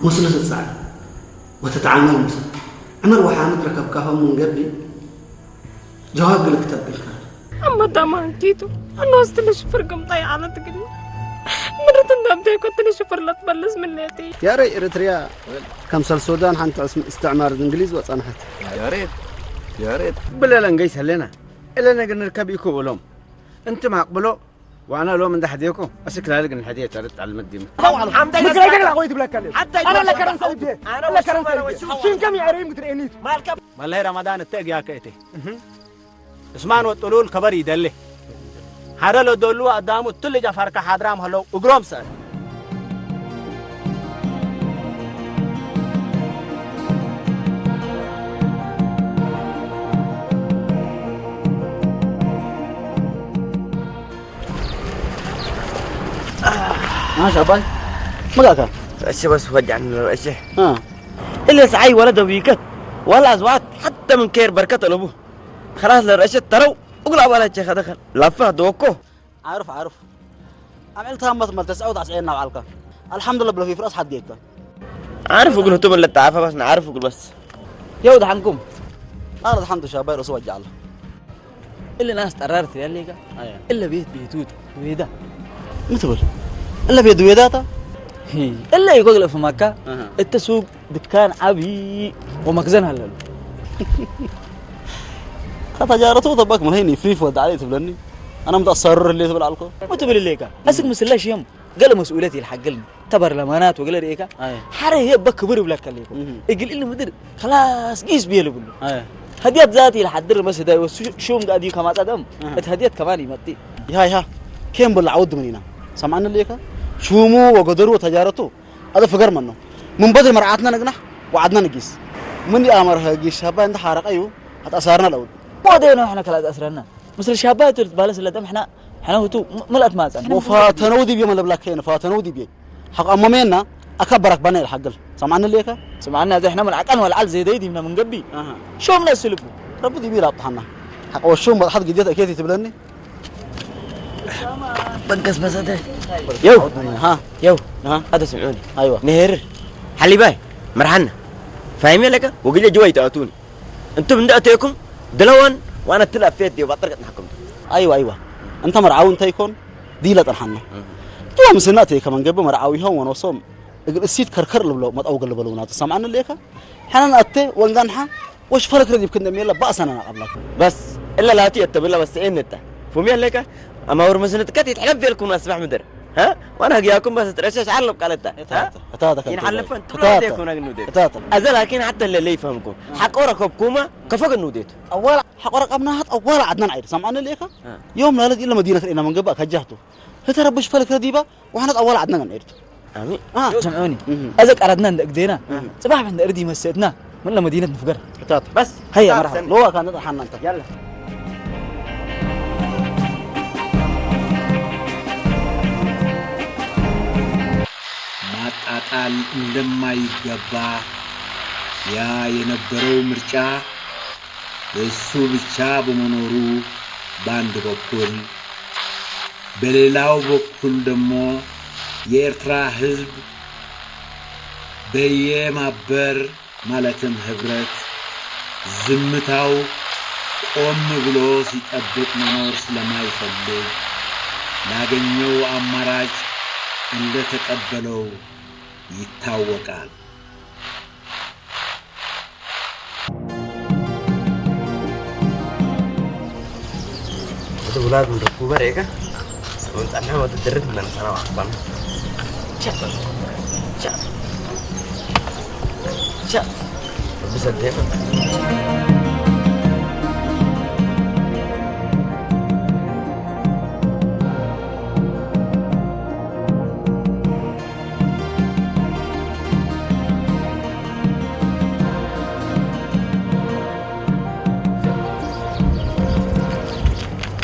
ምስሉ ትጻዕ ወተተዓመል ምስሉ ዕመር ወሓምድ ረከብካሆም ምን ገቢ ጀዋብ ግልክ ተብልካ። أما الضمان كيتو أنا وصلت للشفر قمطي على تقلي مرة تندم تيكو تلي شفر لا تبلس من ليتي ያረ ኤርትርያ ከም ሰል ሱዳን ሓንቲ ዕስም እስትዕማር እንግሊዝ ወጸንሐት። ያሬድ ያሬድ ብለለን ገይሰለና እለ ነገር ንርከብ ኢኮ ብሎም እንት ማቅብሎ ዋና ሎም እንደ ሕዴኮ ኣስክላል ግን ሕዴ ተርጥ አልመድም شين كم يعرف مدري إنيت መለይ ረመዳን እተ እግያ ከእቴ እስማን ወጥሉል ከበር ይደሌ ሓደ ለደሉ ኣዳሙ እትል ጃፋርካ ሓድራም ሀለው እግሮም ሰር ማሽ ኣባይ መጋካ رأسي بس وجعني رأسي اه إلا سعي ولا دويكت ولا أزواج حتى من كير بركة ألبو خلاص لرأسي ترو أقول أبالك يا خدخل لفه دوكو عارف عارف عملتها مت مت تسعود عسعين نوع علقه الحمد لله بلا في فراس حد جيكا عارف أقول هتوم اللي تعافى بس نعرف أقول بس يا ود حنكم قال الحمد شابير اسود جعل اللي ناس تقررت يا اللي ايوه إلا بيت بيتوت ويدا متبل الا بيد ويداتا هي إلا يقول في مكة اها التسوق دكان عبي ومخزن هلل خطا جارته طبك من هيني فريف ود علي تبلني انا متاثر اللي تبل عليكم متبل الليكا أسك مسلاش يوم قال مسؤوليتي الحق لنا تبرلمانات وقال ريكا ايوه حري هي بك بري ولا كليكو مهم. يقول إنه مدر خلاص قيس بيه لبلو ايوه هديت ذاتي لحد الرمس هداي وشوم قاعد يكما تدم أها. اتهديت كمان يمتي هاي ها كيم بلا عود منينا سمعنا ليك شومو وقدرو تجارته هذا فقر منه من بدر مرعاتنا نقنح وعدنا نقيس من يامر هاجي شابا عند حارق ايو هتأثرنا الاول بعدين احنا كلا أسرنا مثل شابات تبالس اللي احنا احنا هو تو ملأت ما زال وفاتنو دي بيوم اللي بلاك هنا فاتنو دي بي حق امامينا اكبرك بنا الحقل سمعنا ليك سمعنا زي احنا من عقل والعل زي دي دي من قبي اها شو من السلفو رب دي بيلعب حنا حق وشوم حد جديد اكيد تبلني بنقص بس هذا يو ها يو ها هذا سمعوني ايوه نهر حليباي مرحنا فاهم لك وقلت جوي تأتون انتم من أتيكم دلوان وانا تلافيت دي بطرق نحكم ايوه ايوه انت مرعاون تيكون دي لا ترحمنا تو مسنا تي كمان قبل مرعاوي هون ونصوم እግል እሲት ከርከር ልብሎ መጣው ገልበለውና ትሰምዓኒ ሌካ ሓናን ኣተ ወንጋንሓ ወሽ ፈለክ ረዲብ ክንደ ሜላ ባእሳና ናቀብላክ بس إلا لا تي أتبلا بس إيه نتا فمي لك أما ورمسنا تكتي تحلف يلكم أسبح مدر ها وانا هجيكم بس ترشش على قالتا ها እታታ ينحلف أنتم እታታ يكون أجنوديت እታታ أزل لكن حتى اللي يفهمكم حق أوركم كوما كفق النوديت ኣዋላ ሓቆረቃብና ሃት ኣዋላ ዓድናን ዓይደ ሰምዓኒ ሌካ ዮም ላለት ኢለ መዲነት ርኢና መንገባእ ከጃህቱ ህተ ረብሽ ፈለክ ረዲባ وحنا أول عدنا نعرف أمين آه سمعوني هذا قرضنا عندك دينا صباح من أردي مسيتنا من لما دينا نفقر تات بس هيا تعال مرحبا سنة. لو كان نطلع حنا انت يلا ማጣጣል እንደማይገባ ያ የነበረው ምርጫ እሱ ብቻ በመኖሩ በአንድ በኩል በሌላው በኩል ደግሞ የኤርትራ ህዝብ በየማበር ማለትም ህብረት ዝምታው ቆም ብሎ ሲጠብቅ መኖር ስለማይፈልግ ላገኘው አማራጭ እንደተቀበለው ይታወቃል። Ito bulag mo ko bare ka. Ang tanah mo dirit man sa lawa pa. Cha. Cha. Cha. Bisa din.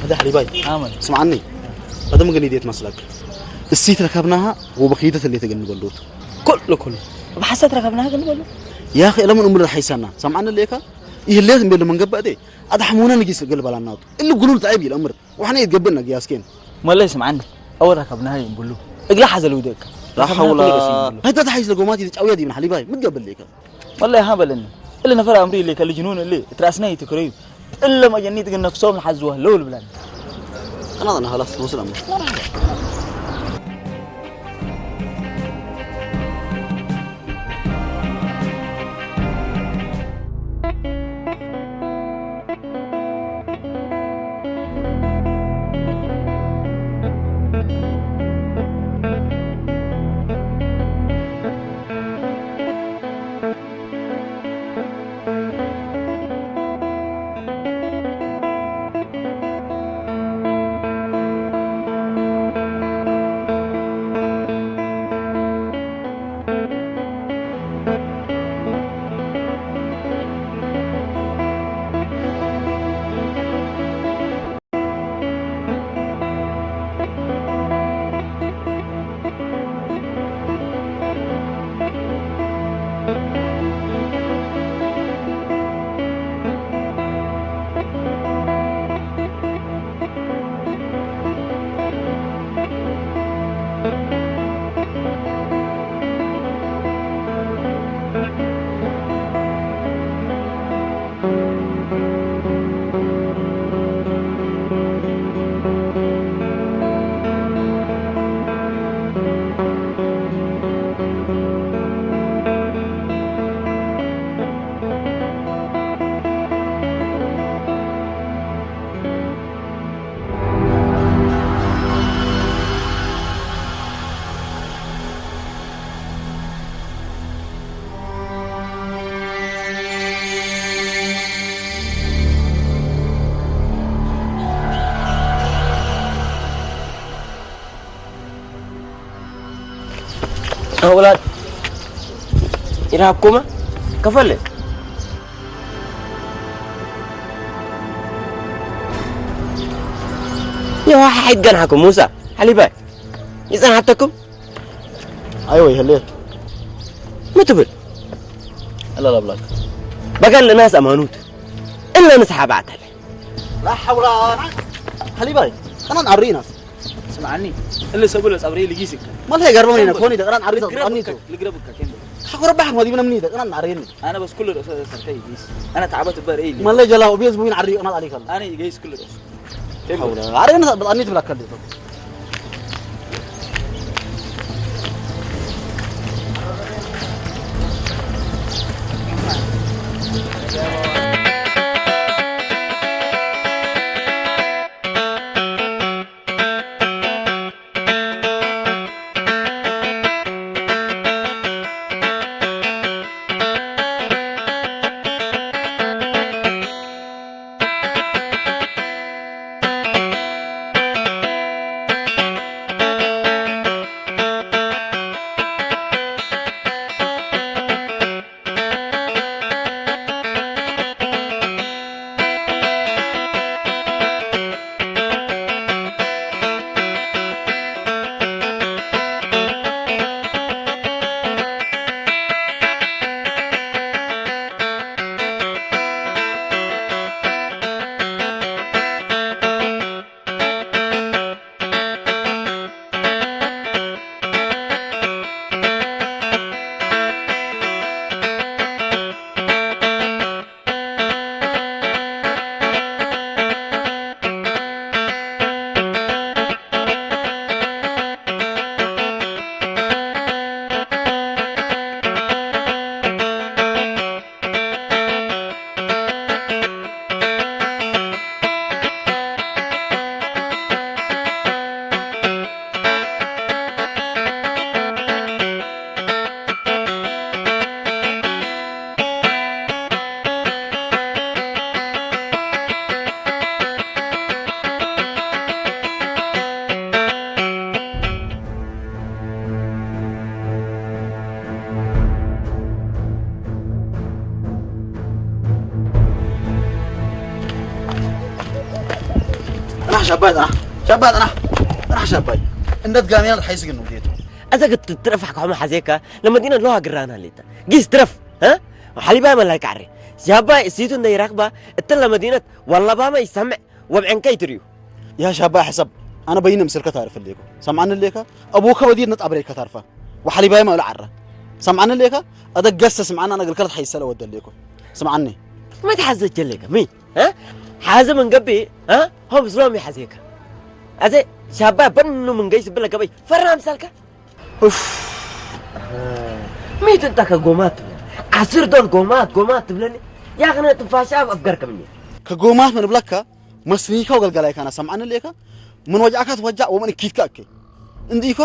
هذا حليباي عمل اسمعني هذا ممكن يديت مسلك السيت ركبناها وبخيدة اللي تجنب اللوت كله كله بحسد ركبناها قبل ولا يا أخي لمن أمر الحيسنا سمعنا ليك إيه اللي يتم بيلو من قبل دي أدحمونا نجيس قلب على الناط اللي يقولون تعيب الأمر وحنا يتقبلنا قياس كين ما الله يسمعنا أول ركبناها يقول له اقلع حزل وديك لا حول. هاي تتحيز لقوماتي تتعويض من حليباي متقبل ليك. والله ها بلن. اللي نفر أمري ليك اللي جنون اللي تراسنا يتكريو. إلا ما جنيت قلنا كسوم حزوه لول بلان. أنا أنا خلاص وصل أمر. ኣውላድ ኢራኩማ ከፈለ يا واحد كان حكم موسى حليباي يزن حتىكم. أيوة يا هليت. ما تبل. إلا لا بلاك. بقال الناس أمانوت. إلا نسحب عتل. لا حول ولا قوة. حليباي. أنا نعرينا. ስምዓኒ፣ እለ ሰብኡለ ጸብሪ ኢሉ ጊስካ። ማለይ ገርሞኒ ነው፣ ኮኒ ደቅናን ዓሪቶ፣ ልግረብካ፣ ኣኒቱ። ልግረብካ፣ ኬንዶ። ሓጎረ ባሕክ ማዲብና ምኒ ደቅናን ዓሪኒ። ኣነ በስ ኩሉ ርእሰ ሰርተ ይጊስ። ኣነ ተዓበት እበር ኢሊ። ማለይ ጀላው፣ ቤዝ ሙይን ዓሪ፣ ቅናት ዓሪ ከላ። ኣነ ይገይስ ኩሉ ርእሱ። ኬንዶ። ሓውለ፣ ዓሪኒ፣ ኣኒቱ ብላ ከልቶ። ጥራሕ ሻባይ፣ ጥራሕ ሻባይ፣ ጥራሕ፣ ጥራሕ ሻባይ። እንደት ጋሚና ሓይስ ግን ውዴቱ። أزا قد ترفح كحوم حزيكا لما دينا لوها قرانا ليتا. قيس ترف، ها؟ حليبا ما لايك عري. سيابا سيتون داي ركبا، اتلا مدينة، والله باما يسمع، وبعنكا يتريو. يا شابا حسب، أنا بين مسيرك تعرف الليكو. سمعنا الليكا؟ أبوك ودير نت أبريك تعرفه. ወሓሊባይ ማሉ ዓረ። ሰምዓኒ ሌካ? ኣደገሰ ስምዓና፣ ኣነ ግልከለት ሓይሰለ ወደል ሌኮ። ስምዓኒ። መት ሓዘ ጀሌካ? ሚ? እ? ሓዘ መንገቢ? እ? ሆም ስሎም ይሓዘካ። ኣዘ ሻባ በኑ መንገይ ስብለ ገበይ ፈራም ሳልካ? ኡፍ። ሚት እንታ ከጎማት ትብለኒ። ዓስር ዶል ጎማት፣ ጎማት ትብለኒ። ያኽነ ትንፋሻ ኣፍገርከምኒ። ከጎማት ምን ብለካ? መስኒካ ወገልገላይካና ሰምዓኒ ሌካ? ምን ወጃዕካ ትወጃዕ ወምን እኪትካ እከ። እንዲኮ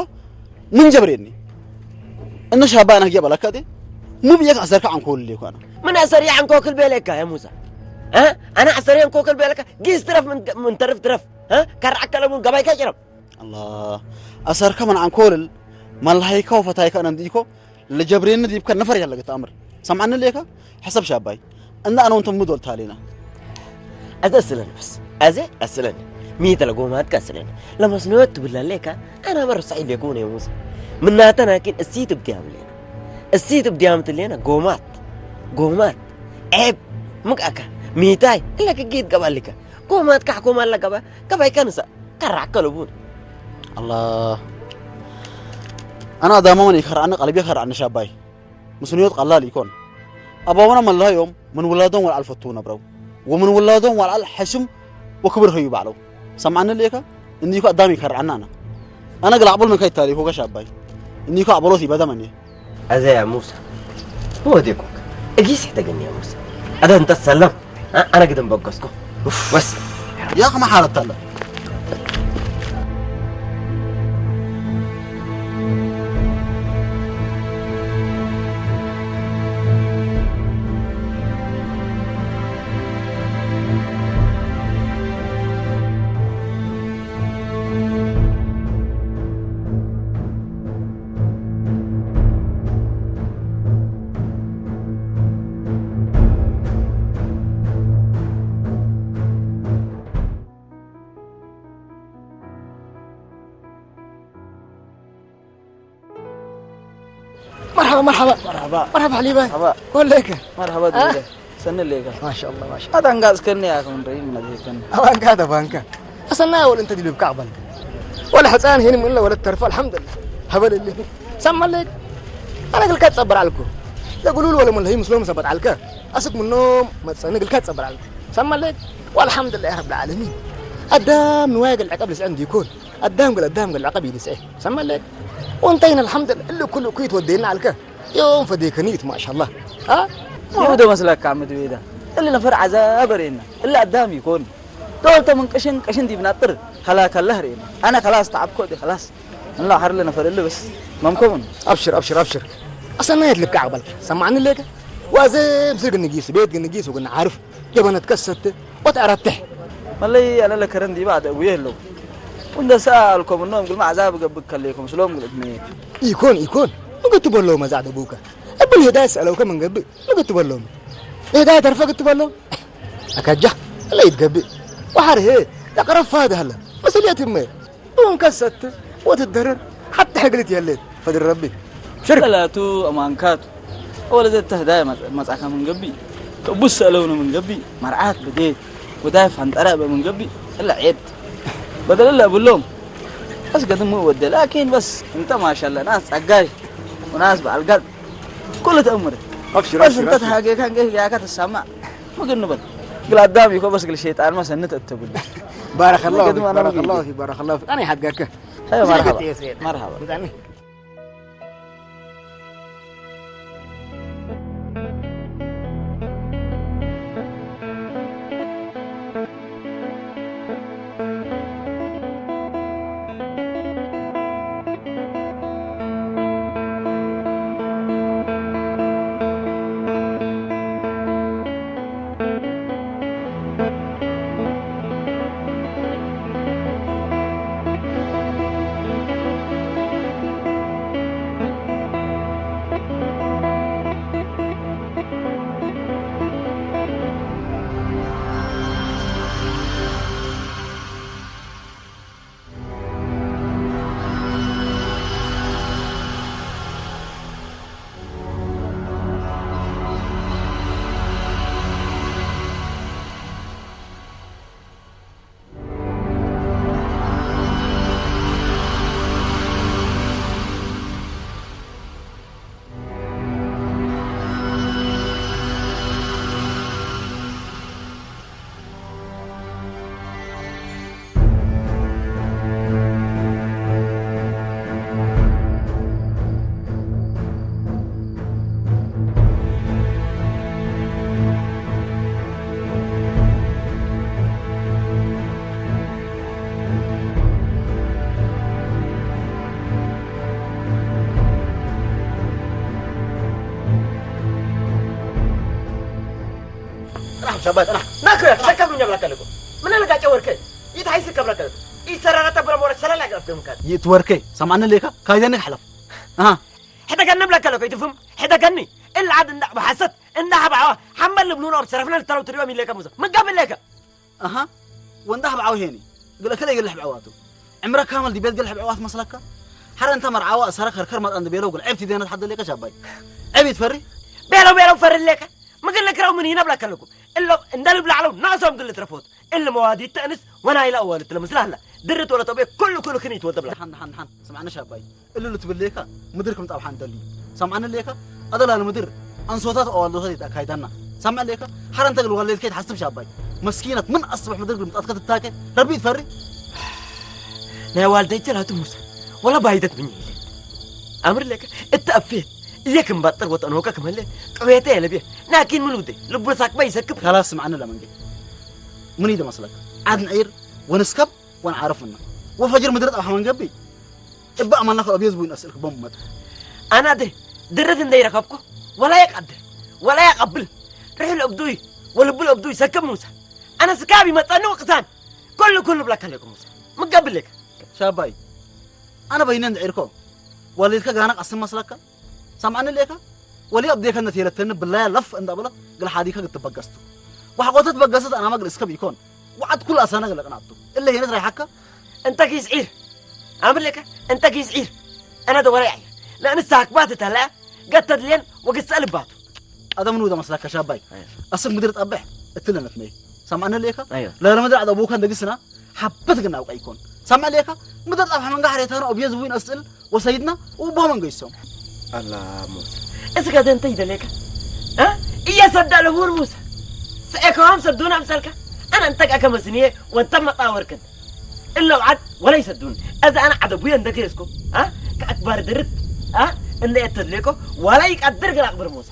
ምን ጀብሬኒ? እነ ሻባ ናጊያ በላካ ዴ? ሙብ የክ ኣሰርካ ዓንኮል ሌኳና። ምን ኣሰር ያንኮክል ቤለካ ያ ሙሳ? እ? ኣነ ኣሰር ያንኮክል ቤለካ? ጊስ ትረፍ ምን፣ ምን ተርፍ ትረፍ። እ? ከርዓከለ ምን ገባይካ ጭረም። ኣላ። ኣሰርካ ምን ዓንኮልል፣ መላሃይካ ወፈታይካ ኣነ እንዲኮ፣ ለጀብሬኒ ዲብካ ነፈር ያለገ ተኣምር። ሰምዓኒ ሌካ? ሕሰብ ሻባይ። እንዳ ኣነ ወንቶም ምዶል ታሌና። ኣዘ ኣስለን በስ። ኣዘ ኣስለን። ሚተለ ጎማትካ ኣስለን። ለመስኖት ትብላለካ? ኣና በርሳይ ሌኩን የሙስ። ምናተና ኪን እሲ ትብትያም ሌና። እሲ ትብትያም ትሌና ጎማት። ጎማት። ዔብ። ምቃካ። ሚታይ። እለ ክጊት ገባልካ። ጎማት ካሕኮም ኣላ ገባ። ገባይ ከንሳ። ከራዕከ ልቡን። ኣላ። ኣና ኣዳማውን ይከራዕነ ቀልቢ ከራዕነ ሻባይ። ምስንዮት ቀላል ይኮን። ኣባውና መላዮም ምን ውላዶም ወልዓል ፈቱ ነብረው። ወምን ውላዶም ወልዓል ሕሽም ወክብር ሀዩ ባዕለው። ሰምዓኒ ሌካ? እንዲኮ ኣዳም ይከርዓና ኣና። ኣነ ግል ኣዕቦል ምን ከይታሊ ኮ ጋሽ ኣባይ። እንዲኮ ኣዕቦሎት ይበደመን እየ። ኣዘ ያ ሙሳ። ወዴኮ። እጊስ ይሕተገን ያ ሙሳ። ኣደ እንተ ሰላም። ኣ-፣ ኣነ ግድም በገስኩ። ኡፍ፣ ወስ። ያ ከማ ሓረታለ። መርሓባ፣ መርሓባ። መርሓባ። መርሓባ፣ ሓሊባይ። መርሓባ። ኮለይከ? መርሓባ፣ አ? ድሌ። ሰኒ ሌጋ። ማሻኣላ፣ ማሻኣላ። ኣታ እንጋ እስከኒ ያ ከም ርኢ ምን ዜከን። ኣባንካ፣ ተባንካ። ኣሰና ወል እንተ ዲልብካ ኣባንካ። ወላ ሕፃን ሄን ምን ወለ ተርፋ፣ ኣልሓምዱሊላህ። ሀበለልህ። ሰማለክ። ኣነ ግልካ ትጸበር ኣልኩ። ለጉሉል ወለ ምን ለሂ ምስሎም ሰበት ኣልከ። ኣስክ ምኖም መጸኒ ግልካ ትጸበር ኣልኩ። ሰማለክ። ወልሓምዱሊላህ ረብል ዓለሚን። ኣዳም ንዋይ ገልዐቀብ ልስዐ እንዲኮን። ኣዳም ገለ፣ ኣዳም ገለ ዓቐብ ይልስዐ። ሰማለክ። ወንታይን ኣልሓምዱሊላህ፣ እሊ ኩሉ እኩይ ትወደየና ኣልከ። ዮም ፈደይከኒ ይት ማሻላ። አ? ይሁደ መስለካ ምድቤዳ። እሊ ነፈር ዓዛ በሬና። እሊ ኣዳም ይኮን። ዶልተ ምን ቅሽን፣ ቅሽን ዲብ ናጥር። ከላ ከላህ ሬና። ኣነ ከላስ ተዓብኮ ዲ ከላስ። እንላ ሐርለ ነፈር እሊ በስ። መምኮምን። ኣብሽር፣ ኣብሽር፣ ኣብሽር። ኣሰናየት ልካ ዓቕበልካ። ሰማዕኒ ሌከ? ዋዘ ምስል ግንጊስ፣ ቤት ግንጊስ ወግን ዓርፍ። ጀበነት ከሰት ወተዕረትሕ። መለይ ኣለለ ከረን ዲባ ደጉየ ኣለዉ። ወንደ ሰኣልኮም እኖም ግልማ ዓዛብ ገብእ ከለይኩም ስሎም ግልጥኒ። ኢኮን፣ ኢኮን። ምግቱ በሎ መዛዕ ደጉከ። እብል ሄዳይ ሰእለውከ መንገብእ። ምግቱ በሎም። ሄዳይ ተርፈ ግቱ በሎም። ኣካጃ ለይትገብእ። ወሓር ሄ ተቅረፋ ደህለ። መስልየት እመ። ቡን ከሰት ወትደርር ሓቲ ሕግልት የለ ፈድር ረቢ። ሽርክ። ሰላቱ ኣማንካቱ። ወለዘ ተህዳይ መጽ-፣ መጻካ ምን ገቢ። ቅቡስ ሰለውነ ምን ገቢ። መርዓት ብዴት። ወዳይ ፋንጠራ በምን ገቢ። እላ ዔድ። በደለላ ብሎም። በስ ገድሙ ወደ ላኪን በስ እንተ ማሻላ ናስ ጸጋይ ወናስ በዓል ጋድ ኩሉ ተእምር። ኣብሽር፣ በስ ኣብሽር፣ እንተ ኣብሽር። ተሃጌካ እንገ ያካ ተሳማ። ምግብ ንበል። ግል ኣዳም ይኮ በስ ግል ሸይጣን መሰኒ ተእተብሉ። ባረከላሁ ፊክ፣ ባረከላሁ ፊክ፣ ባረከላሁ ፊክ። ኣነ ይሓድገከ። ሀይ፣ መርሐባ። መርሐባ። ብጣዕሚ። ሻባይ ጥራሕ ናክ ሰከፍ ምኛ ብላካ ኣለኩ። ምን ለጋጨ ወርከ ይትሓይስ ከብላካ ኣለኩ። ይሰራራታ ብረሞረ ሸላላ ገፍ ገምካት። ይትወርከ ሰማዕኒ ለካ ካይዘኒ ክሕለፍ። ኣሃ ሕደገኒ ብላካ ኣለኩ። ይትፍም ሕደገኒ እልዓድ እንዳ ብሓሰት እንዳ ሓባዋ ሓመል ልብሉና ኣብ ሰረፍና ልተረው ትሪኦም ይለካ ሙሳ። ምጋብ ለካ። ኣሃ ወንዳ ሓባው ሄኒ ግለ ከለ ይግለ ሕባዋቱ። ዕምረ ካመል ዲቤት ግለ ሕባዋት መስለካ። ሓረ እንተ መርዓዋ ሰረ ከርከር መጣ እንደ ቤለው ግለ ዕብቲ ደነት ሓደለካ ሻባይ። ዕብት ፈሪ። ቤለው ቤለው ፈሪ ለካ። ምግል ክረው ምን ይነብላ ከለኩ። እሎ እንደ ልብላ ዓለው ናሶም ግለ ትረፎት። እለ መዋዲ ተንስ ወና ኢላ ወልት ለምስላላ። ድርት ወለ ተቤ ኩሉ ኩሉ ክኒ ትወደብላ። ሓን ሓን ሓን ስማዕነ ሻባይ። እሉ ልትብል ለካ ምድር ክምጻ ብሓን ደሊ። ሰምዓኒ ለካ ኣደላ ንምድር ኣንሶታት ኣዋልዶታት ይተካይዳና። ሰምዕ ለካ ሓረ እንተ ግል ዋሌት ከይትሓስብ ሻባይ። መስኪነት ምን ኣስብሕ ምድር ግልምጣት ከትታከ ረቢ ትፈሪ። ናይ ዋልደይ ጀላቱ ሙሳ ወላ ባይደት ብኝ ይለ ኣምር ለካ እተኣፌት እየ ክምባጥር ወጠን ወካ ክመለ ቅቤተ የለብየ ናኪን ምን ውደ ልቡ ሳክባ ይሰክብ። ካላስ ስምዓኒ ለመንገ ምን ይደ መስለካ ዓድ ንዒር ወንስከብ ወንዓረፍና ወፈጅር ምድር ጣብሓ መንገቢ እባ ኣማና ከ ኣብየዝ ቡይን ኣስእልክ ቦም መጥ ኣና ደ ድርት እንደ ይረከብኩ ወላ የቃድር ወላ የቀብል ርሕል እብዱይ ወልብል እብዱይ ሰክብ ሙሳ ኣነ ስካብ ይመጸኒ ወቅሳን ኩሉ ኩሉ ብላካ ለኩም ሙሳ ምገብለካ ሻባይ ኣነ በይነ እንድዒርኮ ወሊድካ ጋና ቀስም መስለካ ሰምዓኒ ሌካ ወሊ ኣብ ዴካ እነትየለተኒ ብላያ ለፍ እንዳበለት ግል ሓዲካ ግትበገስቱ ዋሕቆተት በገሰት ኣናማ ግል እስከብ ይኮን ወዓት ኩሉ ኣሳና ግለቅናቱ እለ ሄነት ራይሓካ እንተ ጊዝዒር ኣምር ለካ እንተ ጊዝዒር ኣነ ደወረ ያየ ለእንሳ ኣክባት ተላ ገተድልየን ወግሰ ልባቱ ኣደምኑ ወደ መስላካ ሻባይ ኣስብ ምድር ጣብሕ እትለነት መይ ሰምዓኒ ሌካ ለለመድር ዓደ ቡካን ደግስና ሓበት ግን ኣውቀ ይኮን ሰምዕ ሌካ ምድር ጣብሕ መንጋ ሓሬታና ኦብየ ዝቡይን ኣስእል ወሰይድና ውቦ መንገይሶም ኣላ ሙሳ እስከ ደንተ ይደሌካ እየሰዳ ለቡር ሙሳ ስኤከዋም ሰዱና ምሰልካ ኣነ እንተጋ ከመስንየ ወንተ መጣወርክን እለ ውዓድ ወላ ይሰዱን እዚ ኣነ ዓደ ቡየ እንደገየስኮ ከኣክባር ድርት እንደ የተድሌኮ ወላ ይቃድር ግራ ኣክብር ሙሳ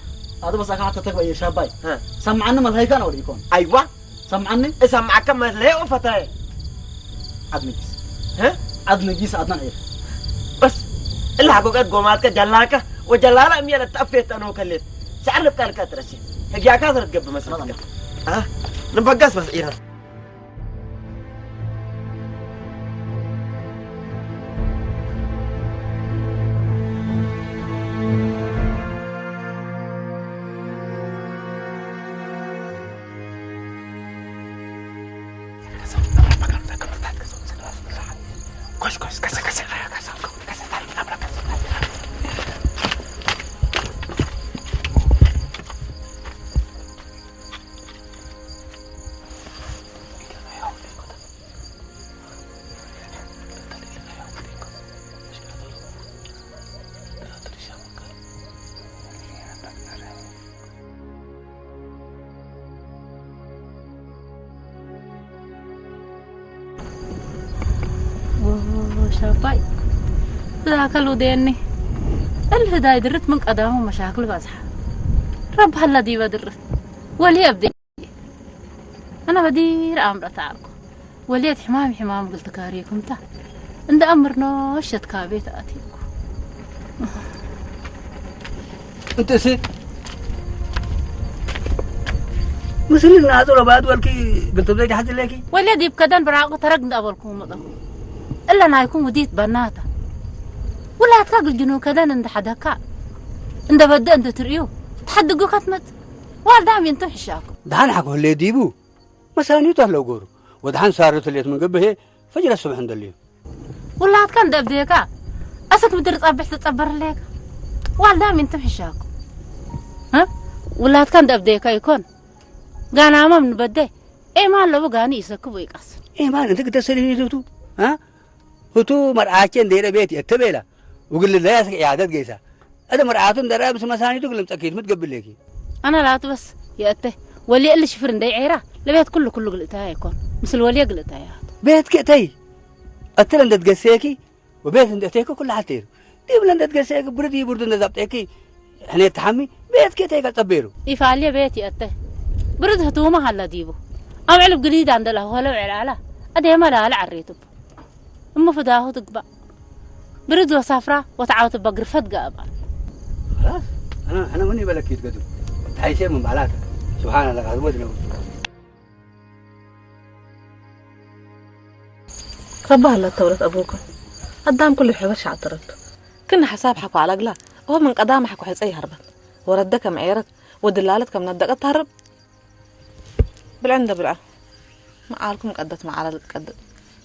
ኣቶ በሳካ ሓተተክ በየ ሻባይ ሰምዓኒ መልሃይካ ነው ሊኮን ኣይዋ ሰምዓኒ እሰምዓከ መለዮ ፈታየ ዓድ ንጊስ ዓድ ንጊስ ኣትና ነዒር በስ እላ ሓጎቀት ጎማትከ ጀላከ ወጀላላ እምየ ለተአፌት ጠነው ከሌት ሸዕር ልብቃልካ ትረሲ ህግያካ ትረትገብ መስለትከ ንበጋስ በስዒርና ሻባይ ብዛከል ውደየኒ እልህዳይ ድርት ምን ቀዳሙ መሻክል ባዝሓ ረባህላ ዲበ ድርት ወልየ ኣብደ ኣነ በዲር ኣምረ ተዓርኩ ወልየት ሕማም ሕማም ግልትካሪኩምታ እንደ ኣምርኖ ሸትካ ቤት ኣትኩ እንት እሲ ምስል ናጽሮ ባድ ወልኪ ግልትብለይ ድሓት ለኪ ወልየ ዲብ ከደን ብራቁ ተረግ እንዳበልኩ መጠኹ እለ ናይኩም ውዲት በናታ ውላትካ ግልጅኑ ከደን እንደ ሓደካ እንደ በደ እንደ ትርእዩ ተሓድጉ ከትመጽ ዋልዳ ሚንቱ ሕሻኩም ደሓን ሓኩ ህሌ ዲቡ መሳኒቱ ኣለውጎሩ ወድሓን ሳርት ህሌት ምግብሄ ፈጅረ ስብሕ እንደልዩ ውላድካ እንደብዴካ ኣሰክ ምድሪ ጸብሕ ትጸበር ሌካ ዋልዳ ሚንቱ ሕሻኩም ውላድካ እንደብዴካ ይኮን ጋናማም ንበደ ኤማ ኣለቡ ጋኒ ይሰክብ ወይቃስ ኤማን እንተ ግደሰ ሊሊቱ ህቱ መርዓቼ እንደይረ ቤት የተቤላ ውግልለያ ስክ ያደት ገይሳ እደ መርዓቱ እንደራ ምስ መሳኒቱ ግልም ጸኪት ምትገብለኪ ኣነ ላቱ በስ የእተ ወሊ እል ሽፍር እንደይ ዔራ ለቤት ኩሉ ኩሉ ግልእታ ይኮን ምስል ወልየ ግልእታ ያት ቤት ክእተይ እትለ እንደትገሰየኪ ወቤት እንደእተይኮ ኩሉ ሓተይሩ ዲብለ እንደትገሰየኪ ብርድ ይብርዱ እንደዛብጠኪ ሕኔት ተሓሚ ቤት ክእተይ ከጸበይሩ ይፋልየ ቤት የእተ ብርድ ህትውማ ሃላ ዲቡ ኣብ ዕልብ ግሊዳ እንደላ ሆለ ዕልዓላ ኣደማ ላለ ዓሬቱ እሞ ፍዳሁ ትግባእ ብርድ ወሳፍራ ወተዓወት እባ ግርፈት ገኣባ خلاص أنا أنا مني بلكي تقدم تعيشين من بعلاك سبحان الله قاعد ودنا ተባህለት ተውለት ኣቦኩም ኣዳም ኩሉ ሕበር ሻዕ ተረቱ። ክን ሓሳብ ሓኮ ዓላግላ እሆ ምን ቀዳም ሓኮ ሕፀ ይሃርበት። ወረደ ከም ዔረት ወድላለት ከም ነደቀት ታርብ። ብልዐ እንደ ብልዐ መዓልኩም ቀደት መዓላ ልትቀደት።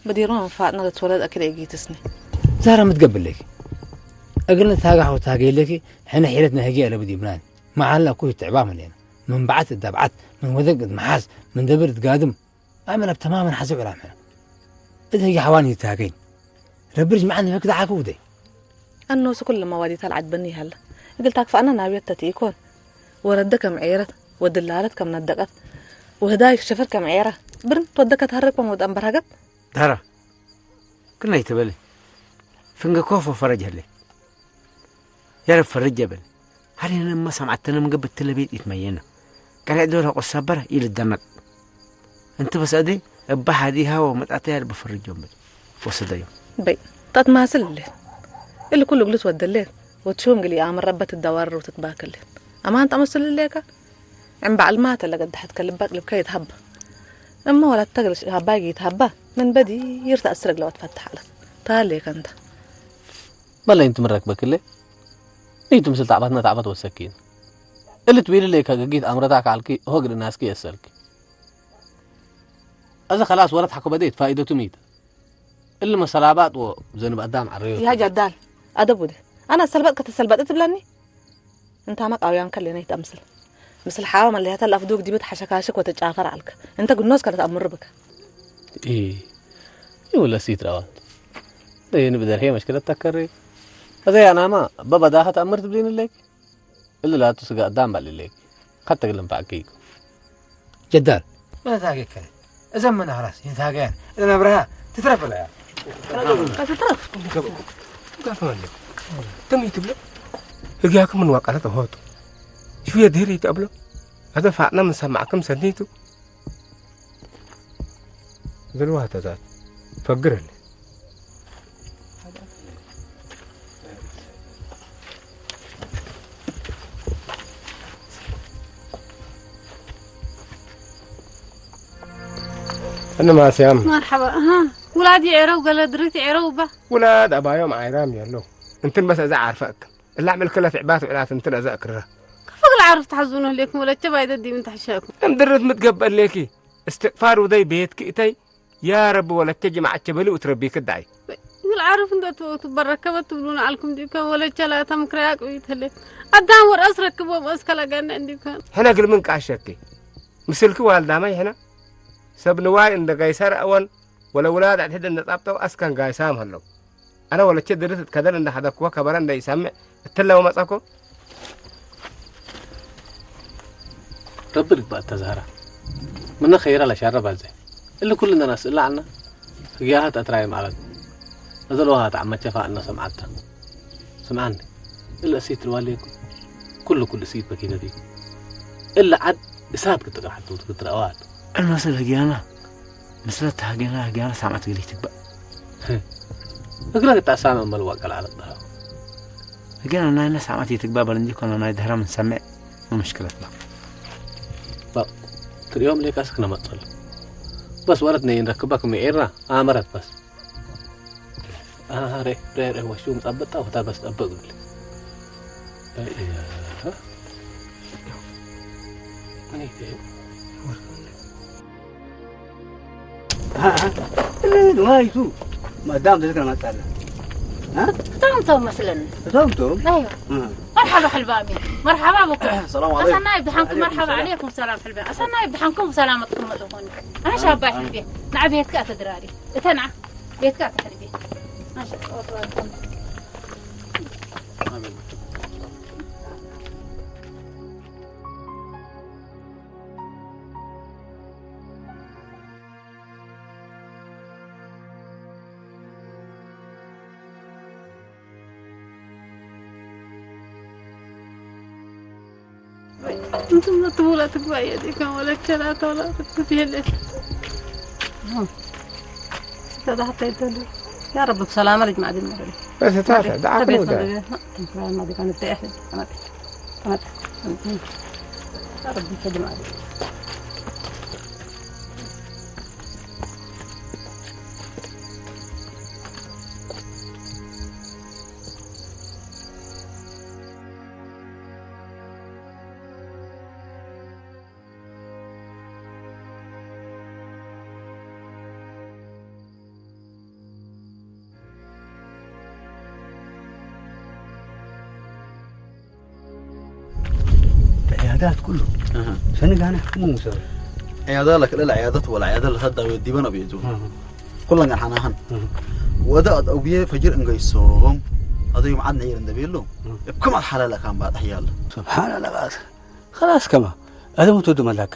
በዲርማ መፋጥና ልትወለድ ኣኪደ እጊትስኒ። ዛራ ምትገብለኪ እግልን ታጋሕ ወታገይለኪ ሕነ ሒለት ነህጊ ኣለቡ ዲብናን መዓላ ኩ ይትዕባ መሌና። ምን በዓት እዳብዓት ምን ወደግ እድመሓስ ምን ደብር እድጋድም ኣመል ኣብ ተማመን ሓዚ ዕላም ሕነ። እድ ህጊ ሓዋን ይታገኝ ረብርጅ መዓን ህክ ደዓክ ውደይ። ኣኖ ስኩል ለማዋዲታ ልዓጅበኒ ይሃለ እግል ታክፋእና ናብየት ተትኢኮን። ወረደ ከም ዔረት ወድላለት ከም ነደቀት ወህዳይ ሽፍር ከም ዔራ ብርን ትወደከ ተሃረቅ ወመውጣን በርሃገት። ዳራ ክናይ ትበል ፍንገ ኮፎ ፈረጅ ህለ ያረብ ፈረጅ የበል። ሃሌነ እማ ሰምዓተነ ምግብ ትለቤት ይትመየና ቀሪዕ ዶር ቆሳበረ ይልደመጥ። እንት በሰዲ እባ ሓዲ ሃወ መጣተ ያል በፈረጆም በል ወሰደዮም። በይ ጣት ማስል ሌት እሊ ኩሉ ግሉት ወደሌት ወትሹም ግሊ ኣመረበት ትዳዋረሩ ትትባክል ሌት ኣማን ጠመስል ሌካ ዕምባዕልማ ተለገዳሕት ከልባቅ ልብካ ይትሃባ እማ ወላ ተግልሽ ሃባይ ይትሃባ ምን በዲ ይርታ እስረግ ለወት ፈትሓለት ታሌ ከንታ በላይ እንት ምረክ በክሌ ንይቱ ምስል ታዕባትና ታዕባት ወሰኪን እሊ ትቢል ሌካ ገጊት ኣምረታ ካልኪ ሆግድ ናስኪ የሰልኪ እዚ ከላስ ወረት ሓኮ በዴት ፋይደቱ ሚት እሊ መሰላባጥ ወ ዘንብ ኣዳም ዓረዮ ያ ጃዳል ኣደብ ውደ ኣና ሰልበጥ ከተሰልበጥ ትብለኒ እንታ መቃውያን ከሌና ይትኣምስል ምስል ሓዋ መለያታ ላፍዱግ ዲብት ሓሸካሽክ ወተጫፈር ዓልክ እንተ ግኖስ ከለትኣምር ብክ ይውለስ ይትረዋት ይህን ብደርሄ መሽክለት ተከሪ እዛ ያናማ በበዳኸ ተኣምር ትብሊን ኣለክ እሊ ላቱ ስጋ ኣዳም ባል ኣለክ ካተግልን ፋዕከይኩ ጀዳል መታገከ እዘም መናህራስ ይታገያን እነብረሃ ትትረፍ ለያ ትትረፍ ጋፈ መለ ተም ይትብለ ህግያኩም ምን ዋቃለት ሆቱ ሽየ ድህር ይተብሎ ኣደ ፋዕና ምን ሰማዕኩም ሰኒቱ ዝልዋተታት ፈግረኒ እነ ማስያም መርሓባ እሃ ውላድ የዕረው ገለ ድሪት የዕረው እባ ውላድ ኣባዮም ዓይራም የለው እንትን በስ እዛ ዓርፈ እክም እላዕ ምልክለት ዕባት ውዕላት እንትን እዛ እክርረ ከፈግል ዓርፍ ተሓዝኑ ህሌኩም ወለቸ ባይደ ዲምን ተሕሸኩም እምድርት ምትገበለኪ እስትቕፋር ውደይ ቤትኪ እተይ ያ ረቢ ወለቸ ጅማዓቸ በሊ ውትረቢክ ዳይ ዝልዓርፍ እንተ ትበረከበት ትብሉ ንዓልኩም ዲከ ወለቸ ላታ ምክራይ ኣቅቢት ህሌት ኣዳም ወርአስ ረክቦም እስከ ለገነ እንዲከ ሕነ ግልምን ቃሸኪ ምስልኪ ዋልዳማይ ሕነ ሰብ ንዋይ እንደ ጋይሳ ረእወን ወለ ውላድ ኣድሕድ እንደ ጻብጠው ኣስከን ጋይሳም ሀለው ኣነ ወለቸ ድርት እትከደን እንደ ሐደኩወ ከበረ እንደ ይሰምዕ እትለው መጸኮ ረቢ ድግባእ ተዛህራ ምነ ኸይራ ለሻረ ባዘ እሊ ኩሉ እንደና ስእላ ዓና ህግያኸት ኣትራይ ማለት እዘለዋ ተዓመቸፋ እና ሰምዓታ ስምዓኒ እለ እሲት ልዋሌኩ ኩሉ ኩሉ እሲት በኪተት እዩ እለ ዓድ እሳት ክትጥቅሓቱ ክትረአዋት ዕልመሰል ህግያና ምስለት ህግያና ህግያና ሳምዓት ገሊ ትግባእ እግረ ክታሳመ መልዋ ቀልዓለት ዳ ህግያና ናይና ሳምዓት ይትግባእ በል እንጂ ኮነ ናይ ድህራ ምን ሰምዕ መምሽክለት ባ ትሪኦም ሌካስ ክነመጸሉ በስ ወረት ነይ ንረክባ ክመ ኤርና ኣመረት በስ ሬ ሬ ሬ ወሹ ምጻበጣ ወታ በስ ጠበቅ ብል ንዋይቱ ማዳም ደልክ ነመጣለ እቶም እቶም መስለኒ እቶም እቶም መርሓባ ሕልባሚ መርሓባ በኩም ሰላም عليكم ኣሰናይ ብድሓንኩም መርሓባ عليكم ሰላም ሕልባሚ ኣሰናይ ብድሓንኩም ሰላመትኩም መጥኹኒ ኣሻ ኣባይ ሕልቤ ንዓ ቤትካ ተድራሪ እተና ቤትካ ተሕልቤ ኣሻ እንቱም ትቡላ ትግባየ ዲከ ወለቸ ላታ ወላ ክትየለ ስታ ዳሕታ ይተሉ يا رب بسلامة لك معدن مرة بس تافه دعك تبيت نودا تنتهي ما ديك أنا بتاعي أنا أنا يا رب يسلم عليك. ዳት ኩሉ ሰነጋና ሕክሙ ሙሰበ። ዕያዳ ለክልል ዕያደት ወላ ዕያደ ለሰዳ ወዲበን ኣብየቱ ኩለን ገርሓናኸን ወደ ኣውብየ ፈጅር እንገይሶም ኣዘዮም ዓድ ነይር እንደቤሉ እብከም ኣትሓላለካን ባጣሕ እያለ። ስብሓን ኣላ። ኸላስ ከማ ኣደም ትወዱ መላካ።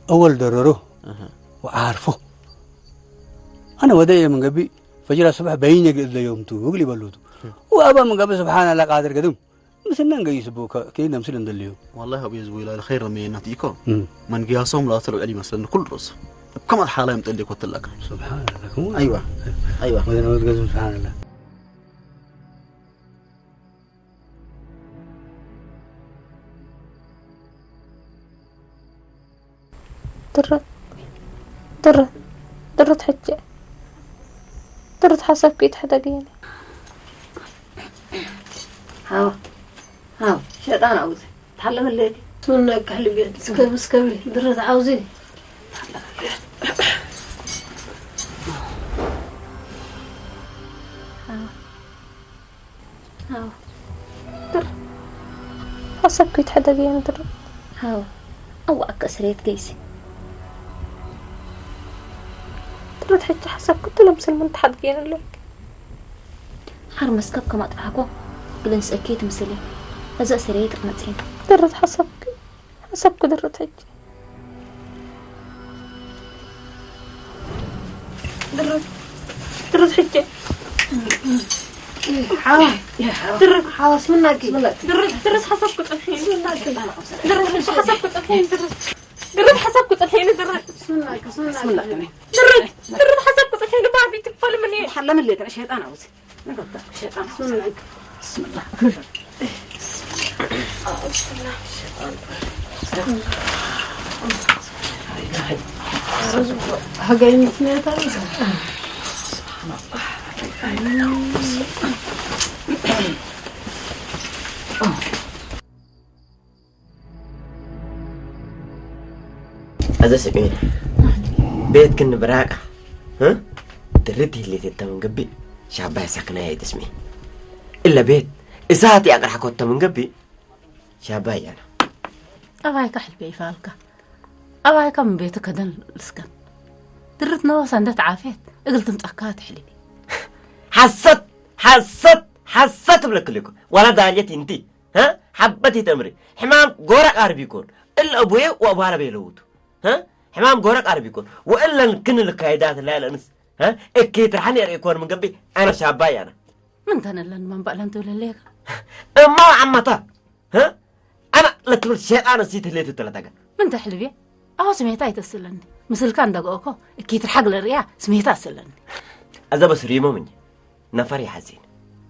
ኣወል ደረሮ ወዓርፎ ኣነ ወደ የምንገቢ ፈጅራ ስብሕ በይን የግልእ ለዮም ቱ እግል ይበሉቱ ወኣባ ምንገቢ ስብሓን ኣላ ቃድር ገድም ምስና እንገይስቡ ከይን ነምስል እንደልዩ። ወላሂ ኣብ የዝቡ ኢላ ኸይር ረመየናት ኢኮ መንግያሶም ላተለው ዕል ይመስለኒ ኩሉ ርእሱ እብከም ኣትሓላ እዮም ጠሊ ኮትላካ። ስብሓን ኣላ። ኣይዋ ኣይዋ ወደ ነወት ገዝም ስብሓን ኣላ። ድርት ድርት ድርት ሕጂ ድርት ሓሳብኪ ይትሕደግየኒ። ሃው ሃው ሸጣን ኣውዚ ተሓለመለይ። ሱና ካሕሊ ቤት እስከብ እስከብ ድርት ዓውዚ። ድር ሓሳብኪ ይትሕደግየኒ ድር። ሃው ኣዋእከ ስሬት ገይሲ። ድርት ሕጂ ሓሳብኪ ትለምስል ምን ትሓድግየኒ ኣለኪ። ሓር መስከብ ከማጥፋሕኮ ግልን ስእኪ ትምስል እየ። እዛ ስሬት ቅመጽ እየ። ድርት ሓሳብኪ ሓሳብኪ ድርት ሕጂ ድርት ድርት ሕጂ ድርት ድርት ሓሳብ ክጽፍሒ ድርት ድርት ሓሳብ ክጽፍሒ ድርት ድርት ሓሳብ ክጽፍሒ ድርት ድርት ሓሳብ ክጽፍሒ ድርት ድርት ድርት ሓሳብ ክጽፍሒ ባቢ ትክፈል ምን ሓለምልክ ሸይጣን ኣውዚ ኣዘ ስሚዒ ቤት ክንብራቃ ድርት ይህሌት የተምንገቢ ሻባይ ሳክናያ ይትስሚ እለ ቤት እሳት ያቅራሕኮ ተምንገቢ ሻባይ ያና ኣባይካ ሕልቤ ይፋልካ ኣባይካ ምን ቤት ከደን ልስከን ድርት ነወሳ እንደ ተዓፌት እግል ትምጻካ ትሕልቢ ሓሰት ሓሰት ሓሰት ትብለክልኩ ዋላ ዳልየት ይንቲ ሓበት ይተምሪ ሕማም ጎረ ቃርብ ይኮን እል ኣቡየ ወኣባረ ቤለውቱ ሕማም ጎረ ቃርብ ይኮን ወእለን ክን ልካይዳት ላይለንስ እኪ ትርሓን የርእኮን ምንገቢ ኣነ ሻባይ ኣነ ምን ተነለን መንባእለን ትብለለየካ እማ ዓማታ ኣነ ለትብል ሸጣን እሲ ትህሌት ትለተገ ምን ተሕልብየ ኣሆ ስሜታ ኣይተስለኒ ምስልካ እንደገኦኮ እኪ ትርሓግ ለርእያ ስሜታ ኣስለኒ ኣዘ በስሪሞም እንጂ ነፈር ይሓዚን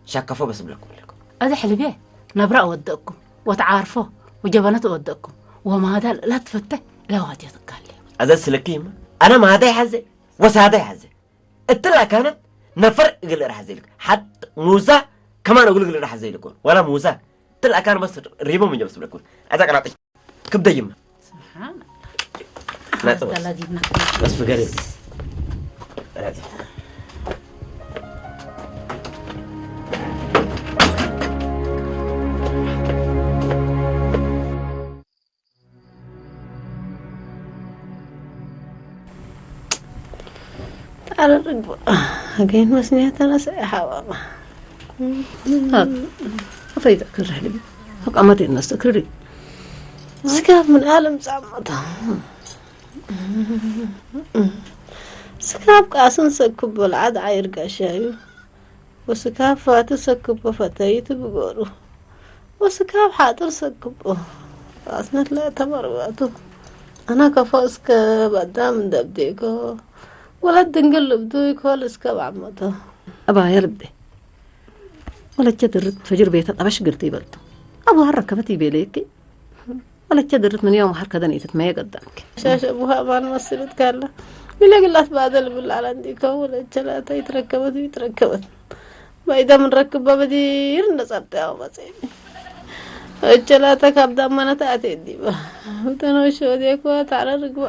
ሻከፎ በስብለኩም ኣለኩም ኣዘ ሕልብየ ነብራ እወደእኩም ወተዓርፎ ወጀበነት እወደእኩም ወማዳ ልእላ ትፈተ ለዋት የትካለ ኣዘ ስለኪ ይማ ኣነ ማዳ ይሓዘ ወሳዳ ይሓዘ እትላ ካነት ነፈር እግል ራሕ ዘይልክ ሓት ሙዛ ከማን እግል እግል ራሕ ዘይልኩን ወላ ሙዛ ትላ ካን በስ ሪቦም እንጀ በስብለኩም ኣዘ ቀራጢ ክብደይማ ናጽወት ተላጊና በስ ፍገሪ ናጽ تعال الرقبة هكين مسنية تنسى يا حواما أفيدك الرحلة فقامت الناس تكرري زكاف من عالم زعمتها ስካብ ቃስን ሰክቦ ለዓድ ዓይር ጋሻ እዩ። ወስካብ ፋቲ ሰክቦ ፈተይት ብጎሩ ወስካብ ሓጥር ሰክቦ ቃስነት ለእተ መርባቱ ኣና ከፎ እስከ በዳም እንደብዴኮ ወለት ድንግል ልብዱ ይኮል እስከ ባዕመቶ። ኣባየ ልቤ ወለቸ ድርት ፈጅር ቤተ ጠበሽ ግርቲ ይበልቱ ኣቡ ሀረከበት ይቤለየኪ ወለቸ ድርት ምን የውም ሀርከደን ኢትትመየ ቀዳምኪ። ሻሸ ቡሃ ማን መስልት ካለ ሚለ ግላት ባደል ብላላ እንዲከው ወለቸ ላታ ይትረከበት ይትረከበት ባይዳ ምን ረክባ በዲር እንደጸብጠ ያው መጽኒ ወለቸ ላታ ካብ ዳማነት ኣቴ ዲባ ተነሽ ወዴኮ ታረ ርግባ